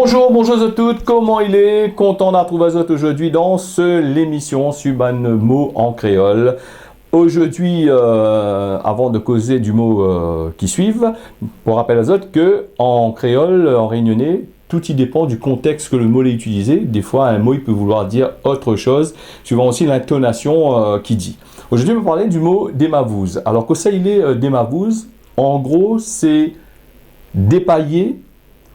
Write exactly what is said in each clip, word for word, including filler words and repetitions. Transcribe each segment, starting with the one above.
Bonjour, bonjour à toutes, koman i lé ? Kontan de retrouv azot zordi dan se, lémisyon su bann mo an kréol. Zordi, euh, avan de koz du mo, euh, ki suiv, pou rapèl azot ke an kréol, an rényoné, tout i dépan du kontèks ke le mo lé itilizé. Défoi, in mo i pé vouloir dir ot shoz, suivan osi lintonasyon, euh, ki di. Zordi, nou va parl du mo démavouz. Alor, kosa i lé, euh, démavouz ? An gro, sé dépayé,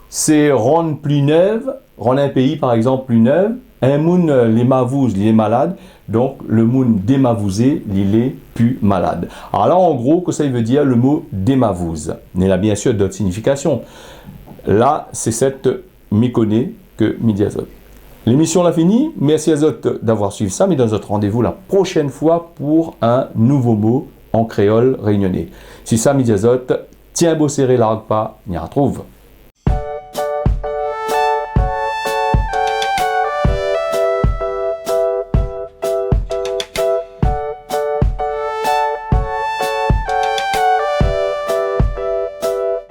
sé rann pli nèv, rann in péi, par égzanp, pli nèv. In moun, euh, lé mavouz, li lé malad, donk le moun démavouzé, li lé pi malad. Alor la, an gro, kosa i vé dir le mo démavouz ? Néna biensir dot signifikasyon. La, sé sèt mi koné ke mi di azot. Lémisyon la fini, mèrsi azot d'avoir suiv sa, mi donn azot randévou la proshèn foi pou in nouvo mo an kréol rényoné. Si sa, mi di azot, tienbo séré, larg pa, ni artrouv.